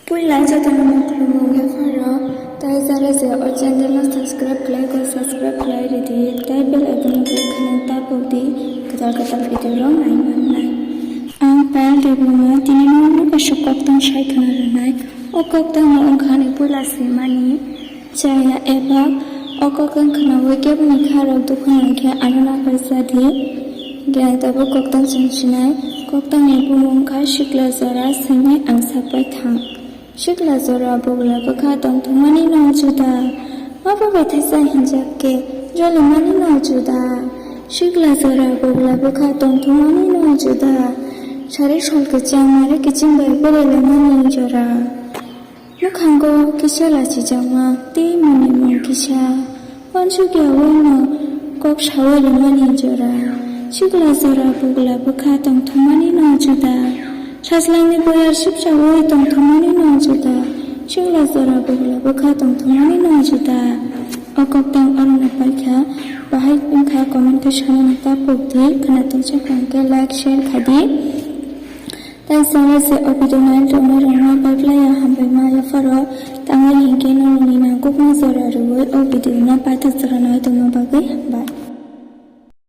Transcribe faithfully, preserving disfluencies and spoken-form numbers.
Puila jotono ma khulumung yapharo, tai jara je o channel no subscribe khlai kho, subscribe khlai ridi, tai bell icon no click khlai ta pokdi, kwtal kwtal video rok nai mannai. Ang Payal Debbarma tini no kaisa koktang sai khna rwnai. O koktang no wngkha ani puila simani chaya eba o koktang khnaui keboni kha rok dukha nangkhe ano nakarjadi. Gyan tabuk koktang chwng sinai, koktang ni bumung wngkha Sikla Jora Simi Ang Sakbai Thang. Sikla jora bugla bwkha tongthokmani no juda. Mabo bethaisa hinjak khe jolimani no juda. Sikla jora bugla bwkha tongthokmani no juda. Sari sol kwchang nari kiching bai berailaimani jora. Mwkhango kisa lachijakma tei mwnwi mung kisa. Wansukya wino kok sawi rwmani jora. Sikla jora bugla bwkha tongthokmani no juda. Sajlangni boyar sipsawi tongthokmani no juda. Sikla jora bugla bwkha tongthokmani no juda. O koktang oroni paikha, bahai wngkha comment khe sanani ta pokdi, khwna tongsa khe like share khadi. Tai jora se o video nai rwnai rwnai bai phlaiya hambai ma yapharo, tangwi hinkhe norokni nangkukma jora rwui o video no paithak jora nai tongma bagwi hambai.